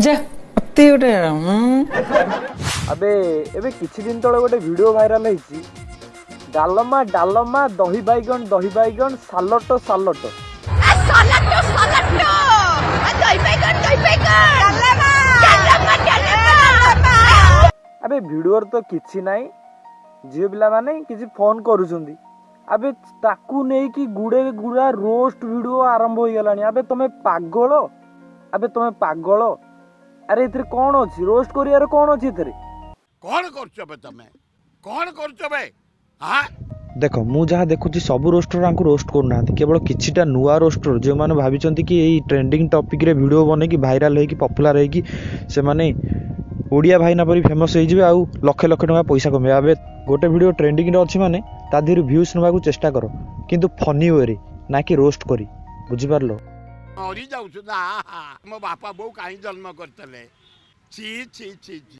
ଯା ଅତି ଗୋଟେ। ଆବେ, ଏବେ କିଛି ଦିନ ତଳେ ଗୋଟେ ଭିଡ଼ିଓ ଭାଇରାଲ ହେଇଛି, ଡାଲମା ଡାଲମା, ଦହି ବାଇଗଣ ଦହି ବାଇଗଣ, ସାଲଟ ସାଲଟ। ସାଲାଟ ସାଲାଟ, ଦହି ବାଇଗଣ ଦହି ବାଇଗଣ, ଡାଲମା ଡାଲମା ଡାଲମା। ଆବେ, ଭିଡ଼ିଓରେ ତ କିଛି ନାହିଁ, ଝିଅ ପିଲାମାନେ କିଛି ଫୋନ୍ କରୁଛନ୍ତି। ଆବେ, ତାକୁ ନେଇକି ଗୁଡ଼େ ଗୁଡ଼ା ରୋଷ୍ଟ ଭିଡ଼ିଓ ଆରମ୍ଭ ହେଇଗଲାଣି। ଆବେ, ତମେ ପାଗଳ? ଆବେ, ତମେ ପାଗଳ? ଆରେ, ଏଥିରେ କ'ଣ ଅଛି? ରୋଷ୍ଟ କରିବାର କ'ଣ ଅଛି ଏଥିରେ? କଣ କରୁଛ ବେ ତମେ? କଣ କରୁଛ ବେ? ଆଁ? ଦେଖ, ମୁଁ ଯାହା ଦେଖୁଛି, ସବୁ ରୋଷ୍ଟର ଆଙ୍କୁ ରୋଷ୍ଟ କରୁନାହାନ୍ତି। କେବଳ କିଛିଟା ନୂଆ ରୋଷ୍ଟର, ଯେଉଁମାନେ ଭାବିଛନ୍ତି କି ଏଇ ଟ୍ରେଣ୍ଡିଂ ଟପିକ୍ରେ ଭିଡ଼ିଓ ବନେଇକି ଭାଇରାଲ ହେଇକି, ପପୁଲାର ହେଇକି ସେମାନେ ଓଡ଼ିଆ ଭାଇନା ପରି ଫେମସ୍ ହେଇଯିବେ ଆଉ ଲକ୍ଷ ଲକ୍ଷ ଟଙ୍କା ପଇସା କମେଇବେ। ଆବେ, ଗୋଟେ ଭିଡ଼ିଓ ଟ୍ରେଣ୍ଡିଂରେ ଅଛି ମାନେ ତା ଦେହରୁ ଭ୍ୟୁଜ୍ ନେବାକୁ ଚେଷ୍ଟା କର, କିନ୍ତୁ ଫନି ୱେରେ, ନା କି ରୋଷ୍ଟ କରି। ବୁଝିପାରିଲ? ମରି ଯାଉଛୁ ନା? ମୋ ବାପା ବୋଉ କାହିଁ ଜନ୍ମ କରିଥିଲେ? ଛି ଛି ଛି ଛି।